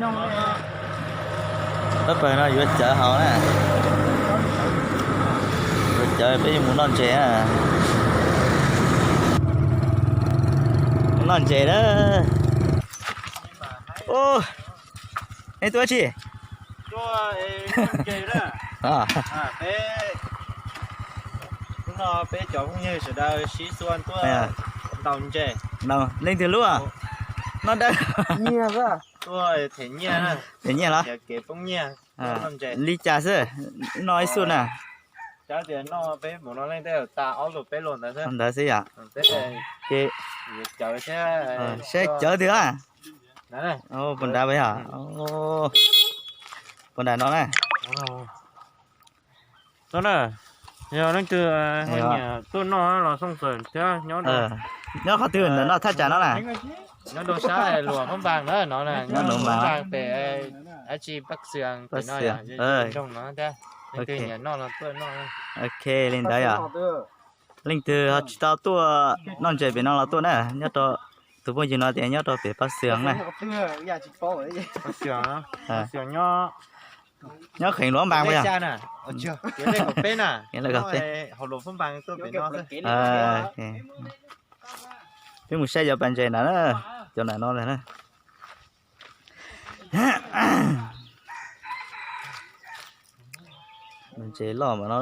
Pab pawg no yuav cawv haus na. Yuav cawv peb yuav mus noj ntses na. Mus noj ntses na. Ub, nej tuaj tsi? Hnub no peb cov phooj ywg sawv daws sib xua tuaj ntaus ntses. Leej twg lub? Noj dawb. Them nyiaj los? Li cas xwb? Noj ib xub na. Ntawd xwb yom. Ces saib cawv twg a. Puas nrad, puas nrad no na. No na, yog leej twg nyiam tuaj noj los xoo xwm thiab. Nyob qhov twg ntawm no, thaj tsam no na? Nyob rau sab Luam Phab Npas na, no na, Luam Phab Npas pem dab tsi Pab Xwm pem no, nroog no thiab. Leej twg nyiam noj los tuaj noj. Ok, li ntawd yom. Leej twg ho tsis tau tuaj noj ntses pem no los tuaj na, nyob rau, tus phooj ywg no tias nyob rau pem Pab Xwm na. Nyob Kheev Luam Npas yog. Peb mus saib cov pas ntses ntawd na, cov ntawm no na. Ntses loj mas no.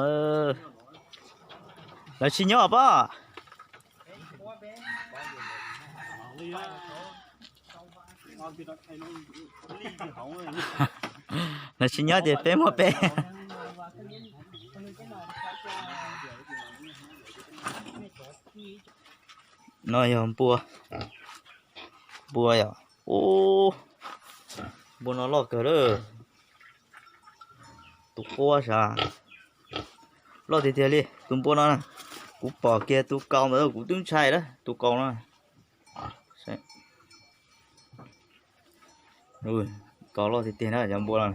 Lawv tsis nyob pob. Lawv tsis nyob ces peb muab peb. No yog npua, npua yom. Ub, npua no loj kawg lawm. Tus quab sav, loj tiag tiag li tus npua no na. Kuv pom kiag tus kaus ntawd kuv twb ntshai lawm, tus kaus no. Kaus loj tiag tiag na cov npua no.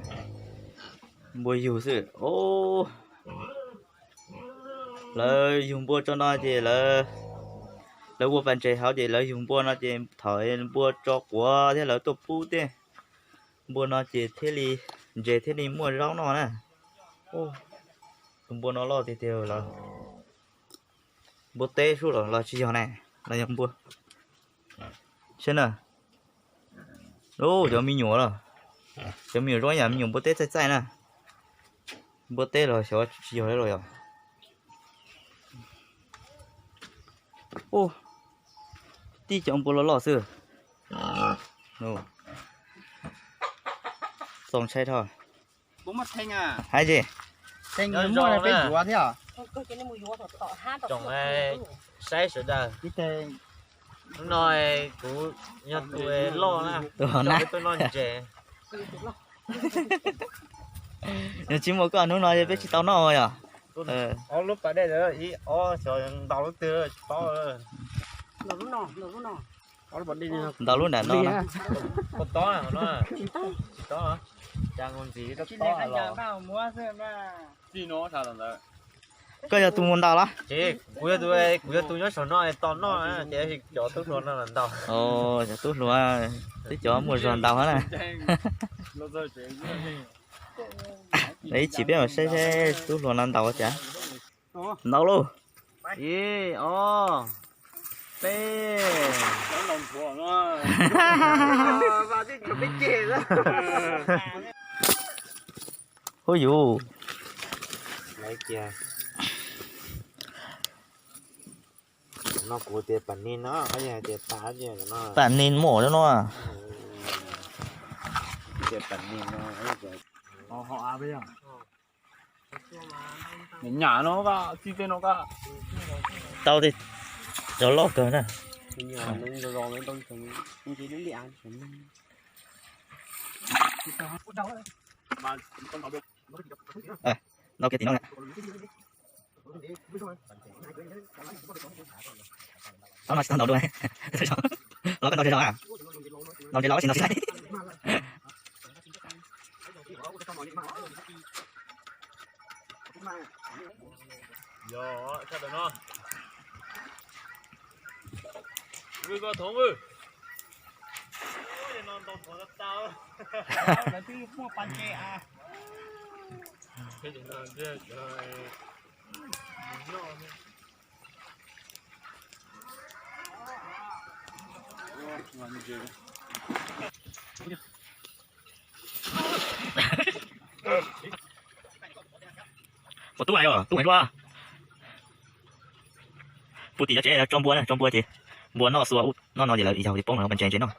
Npua yug xwb. Lawv yug npua tso no ces lawv, lawv ua pas ntses hauv ces lawv yug npua no ces thaum npua tso quav thiab lawv tuaj pub tej npua no ces thiaj li, ntses thiaj li muaj zaub noj na. Tus npua no loj tiag tiag lawm. Npua teb sub los los tsis yog ne, los yog npua. Saib na. Ub, cov me nyuam los, cov me nyuam zoo ib yam me nyuam npua teb txaij txaij na. Npua teb los xyov tsis yog li los yog. Ub, tib cov npua loj loj xwb. Txaus ntshai dhau. Hais tias, tsoom saib sawv daws, hnub no kuv yog tus loj na, tus hauv na, tuaj noj ntses. Yog tsis muaj koj hnub no peb tsis tau noj yom. Ob lub pas dej ib ob xyov ntaus lub twg tsis paub. Ntaus lub nram no na. Tsis paub, cas mus ntxiv rau tod los. Koj yog tus mus ntaus los? Kuv yog tus, kuv yog tus nyob saum no tos noj ces cov tub hluas no los ntaus. Cov tub hluas, twb cov muaj zog ntaus na. Ib chim peb mam saib saib tub hluas no ntaus ua cas. Ntaus lauj. Ib, ob, peb. Huj yus. No kuv tias pam nin no, pam nin muaj no. Nyam no, txij tej no. Tau tiag, cov loj kawg na. Ntaus kiag tim no. Tau no tsis tau ntaus dua. Ntaus ntses los tsis ntaus tsis laib. Ua tub hais os, tub hais dua. Puag tim cov tsev tso npua na, tso npua ces npua noj xua ub noj no ces lawv yaug li poob no, pas ntses ntses noj.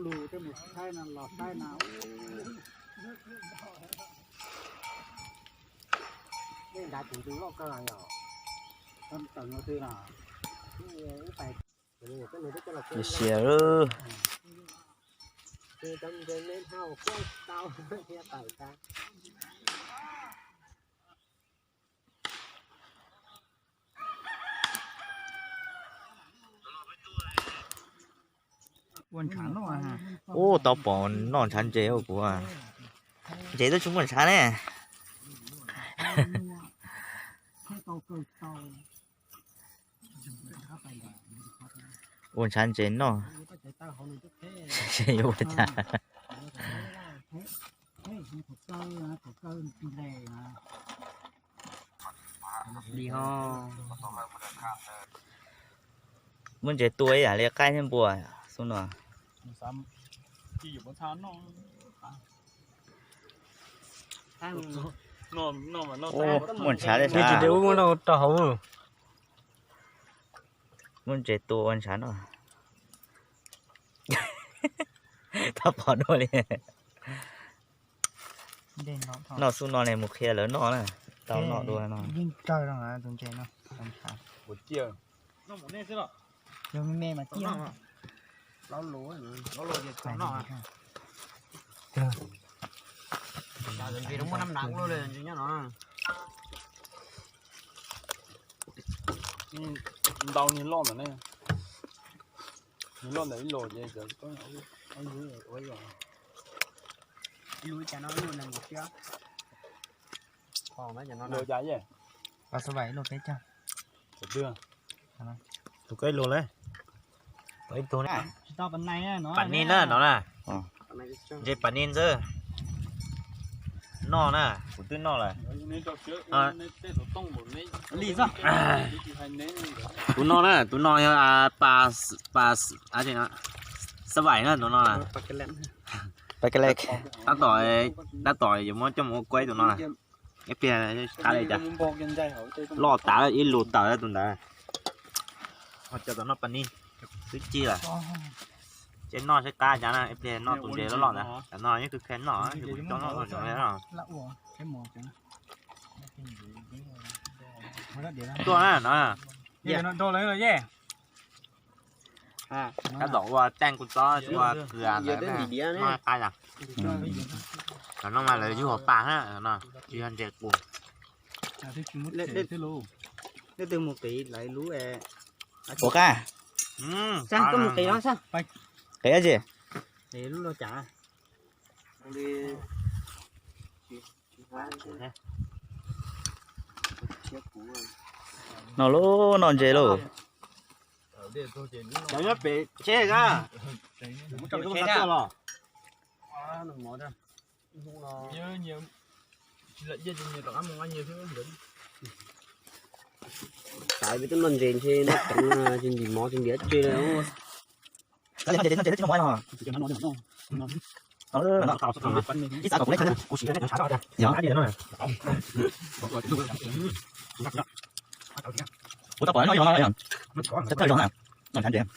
Lus tej mus saib no los saib no. Tej nrad tus ntws loj kawg yom. Tawm no twg no. Ib pais. Sia lawm. Ub, tau pom noj ntshav ntses kuv. Ntses twb tsis muaj ntshav ne. Ua ntshav ntses noj. Yuav ua cas? Muab ntses tua ib yam li qaib thiab npua xwb no. Muaj ntshav thiab sav. Muab ntses tua ua ntshav noj. Tau pom dua li. Noj xub no ne mus qhia lawv noj na. Tau noj dua no. Ntau niag loj ntawm ne, niag loj ntawm ib los ces ib lub cas no ib lub nees nkaum siab. Ib lub cas ye? Tus koj ib lub lawm. Ib tug na. Pas nis na no na. Ntses pas nis xwb. Noj na, kuv twb noj lawm. Tus no na, tus no yog pas, pas, xab vaim na tus no na. Tab tom, tab tom yuav muab coj mus ua kuaib tus no na. Ib pliag qab li cas. Loj tas ib lus tawm tus ntawd. Ho cov tom noj pas nis twb ci lawm. Ces noj saib qab cas na, ib pliag noj tus ntses loj loj ntawd. Cov no yeej kawg kheev noj, kuv coj noj no. Tuaj na no. Tab tom ua teej kua txob ua kws ntawd, noj qab yom. Cov no mas lawv yug hauv pas na, tsis yog ntses qus. Ua qab. Qiv dab tsi? Noj lauj, noj ntses lauj. Cov nyob pem tsheb a, los. Xav peb tub noj ntses ntshe noj tseev tsis ntim mov tsis ntim dab tsi li. Kuv tau pom no yog no yog thawj thawj zog na, no nthav ntses.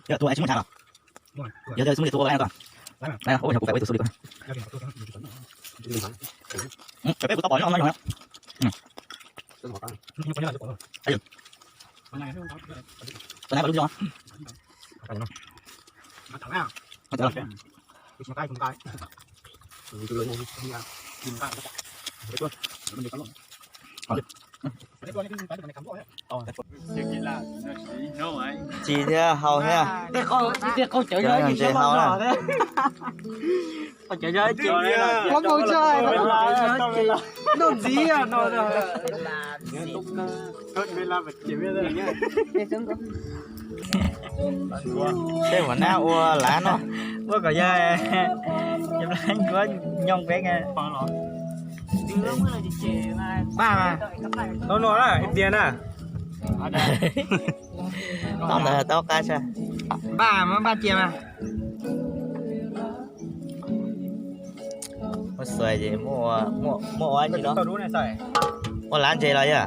Yog tus tsis muaj nthav los? Yog tus muaj tus ua laiv no ko. Laiv no, ua yog kuv pais ua ib tug xub li ko. Peb kuv tau pom no yog na. Tus na pais lub zog. Tsis thiab, haus thiab. Ntses haus na. Noj ntxiv no. Tej ua nab ua lav no, ua kom yog ncuab nyooj peb. Paj mas, tau no ib tiag na. Tau ntawd tau qab sas. Npaj mas npaj cia mas. Muaj xuas ces muaj ua dab tsi los? Ua lav ntses los yog?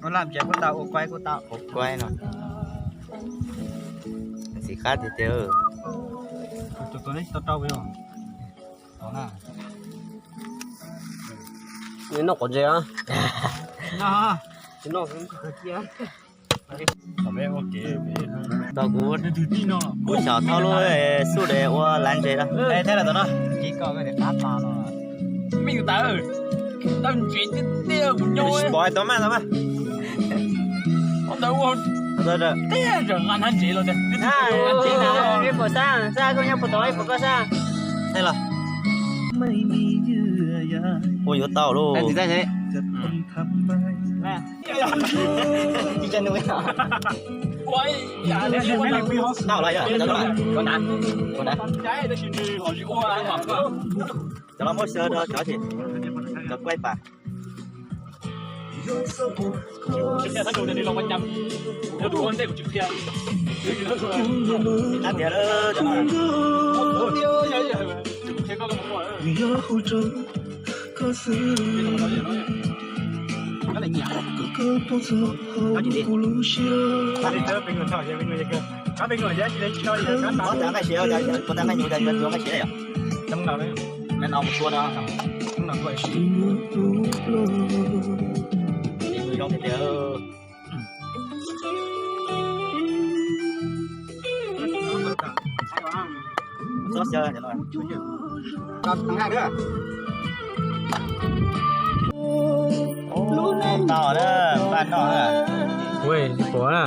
Ua lav ntses kuj tau, ua kuaib kuj tau. Ua kuaib no. Ntxim qab tiag tiag. Noj qos ntses a. Tau kuv, kuv xyaum thauj lub xub de ua lav ntses rau. Pov tau mas tau mas. Ua yuav tau lauj. Tau los yog cov los muab xyaw rau cov, cov kuaib pas. Qab tiag. Tau na, npaj noj na. Ui, tsis pom na.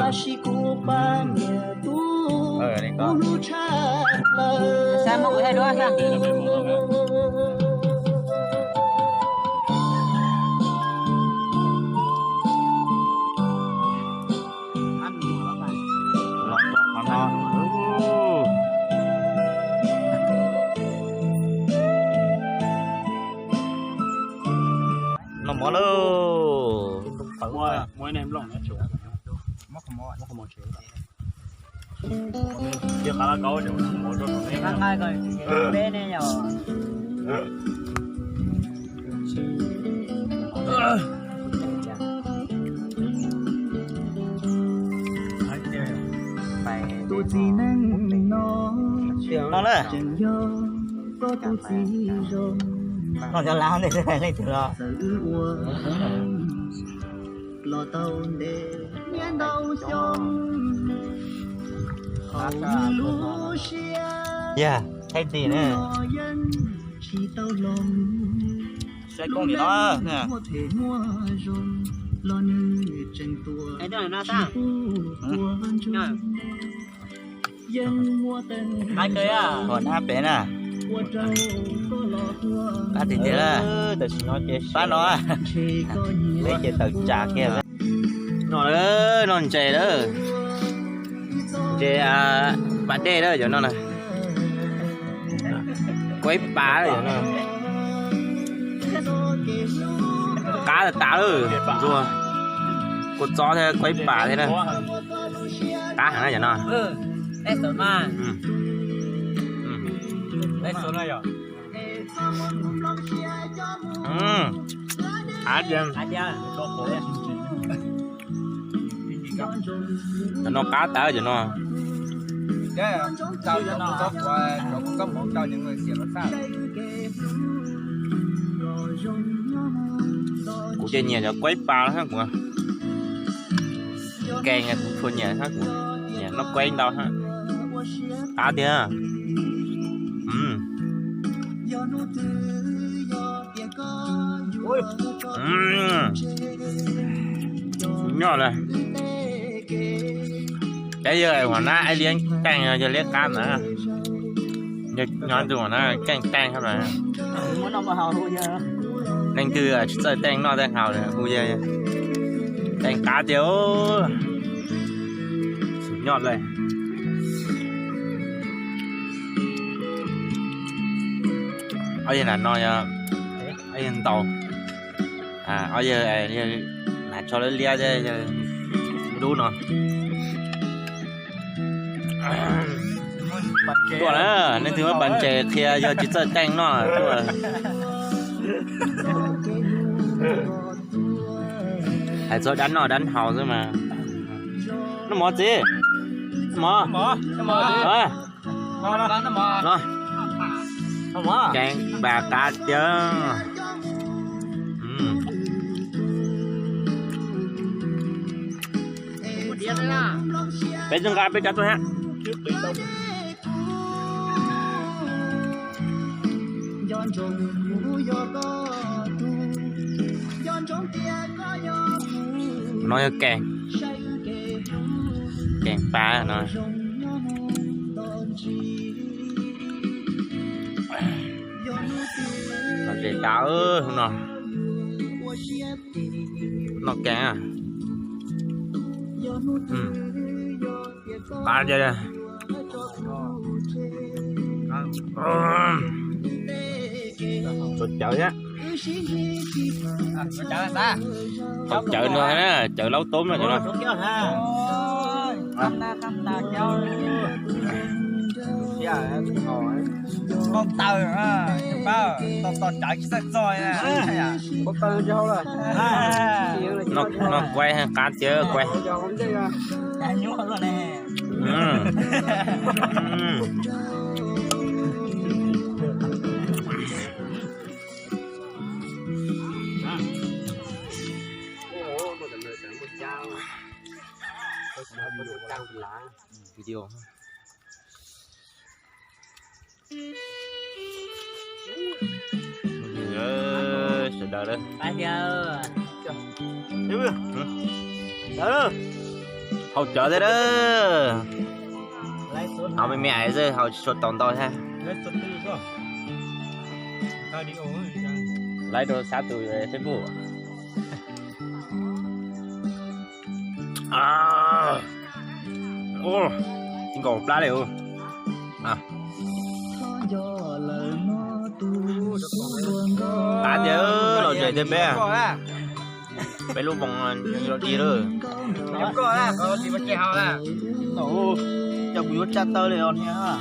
Noj mov lauj. Noj na. Noj cov lav ntej leej twg los. Yog thaij tim na. Saib koob tim no. Hos nab pem na. Pab tim tiag lawm. Pab no. Peb ces tawm tsam kiag. Noj lawm, noj ntses lawm. Ces pas dej lawm cov no na. Kuaib pas lawm cov no. Qab tas tas lawm. Ntsuag, kua txob thiab kuaib pas thiab na. Qab heev na cov no. Cov no qab tas cov no. Kuv ces nyiam cov kuaib pas hab kuv. Kees kuv tshua nyiam hab kuv, nyiam noj kuaib ntau hab. Qab tiag. Nyoj lawm. Peb yawg ua nab ib liab teej yog liab qab ntawd. Nyob tus ua nab keej teej hab. Leej twg tsis txawj teej noj teej haus hu yawg. Teej qab tiag. Nyoj lawm. Ob yawg na no yog ob yawg ntaus. Ob yawg na tso liab liab thiab yawg dub no. Tuaj na, leej twg muab pas ntses qhia yog tsis txawj teej noj tuaj. Hais txog dab noj dab haus xwb mas. Noj mov txiv. Noj mov. Keej pas qab tiag. Peb twb nqa peb cov tuaj hab. No yog kees, kees pas no. Los zem tas no. Noj kees. Qab tiag. Tsuas cawv thiab. Haus cawv no na, cawv laub toob no cov no. Noj kuaib qab tiag kuaib. Video. Sawv daws, haus cawv thiab a. Haus me me xwb, haus tsis tshua tau ntau thiab. Laib rau sab tus Facebook. Tsis nkaus plab li. Qab tiag, los zem tiag peb. Peb lub voos los dig lawm. Coj kuv yuav tsa taw li os niag.